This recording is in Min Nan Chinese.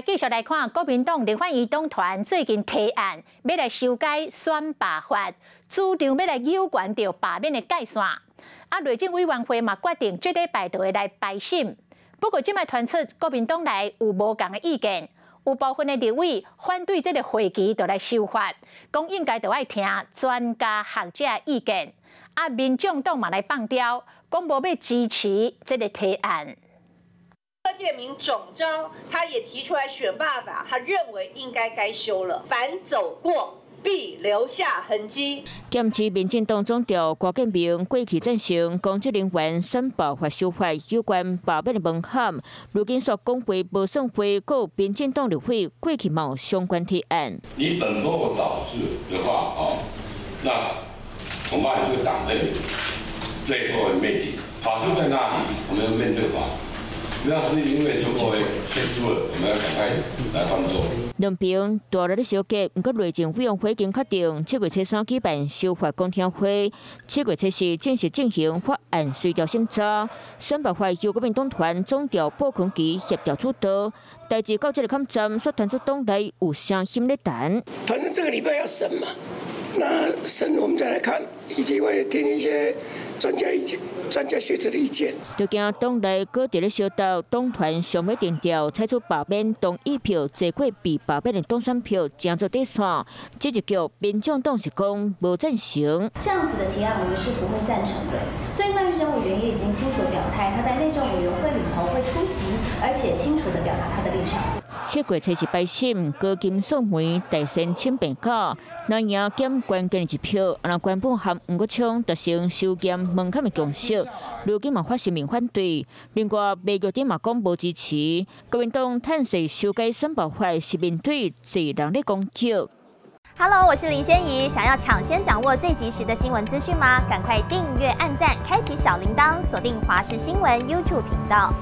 來繼續來看國民黨立法院黨團最近提案，欲來修改選罷法，主張欲來有關著罷免的界線。啊，內政委員會嘛決定這禮拜就會來排審。不過，這擺傳出國民黨內有無仝的意見，有部分的立委反對這个會期就來修法，講應該著愛聽專家學者的意見。啊，民眾黨嘛來放刁，講無欲支持這个提案。柯建銘總召，他也提出來選罷法，他認為應該該修了。凡走過必留下痕跡。劍指民進黨總召郭建銘過去贊成公職人員選罷法修法有關罷免的門檻，如今煞講話無算話，閣有民進黨立委過去嘛有相關提案。你本末倒置的話，哦，那恐怕你這個黨會最後會滅頂。法就在那裡，我們要面對法。不要是因為說我簽輸了，我們要趕快來換做。兩邊大力咧相激，毋過內政委員會已經確定7月初3舉辦修法公聽會，7月初4正式進行法案隨調審查。選罷法由國民黨團總召傅崐萁協調主導，代誌到這个坎站，煞傳出黨內有聲音咧談。反正這個禮拜要審嘛，那審我們再來看，以及會聽一些專家意見、專家學者的意見。就驚黨內閣佇咧相鬥，黨團上尾定調，採取罷免同意票，濟過被罷免的黨選票，成做底線。這一局民眾黨是講無贊成。這樣子的提案，我們是不會贊成的。所以麥玉珍委員也已經清楚表態，他在內政委員會裡頭會出席，而且清楚地表達他的立場。7月初4排審，高金素梅大仙請病假，若贏減關鍵一票，若原本和黃國昌達成收嚴門檻的共識，如今嘛發聲明反對。另外，麥玉珍嘛講無支持，國民黨趁勢修改選罷法是面對濟人咧攻擊。 Hello，我是林仙怡，想要搶先掌握最及時的新聞資訊嗎？趕快訂閱、按讚、開啟小鈴鐺，鎖定華視新聞 YouTube 頻道。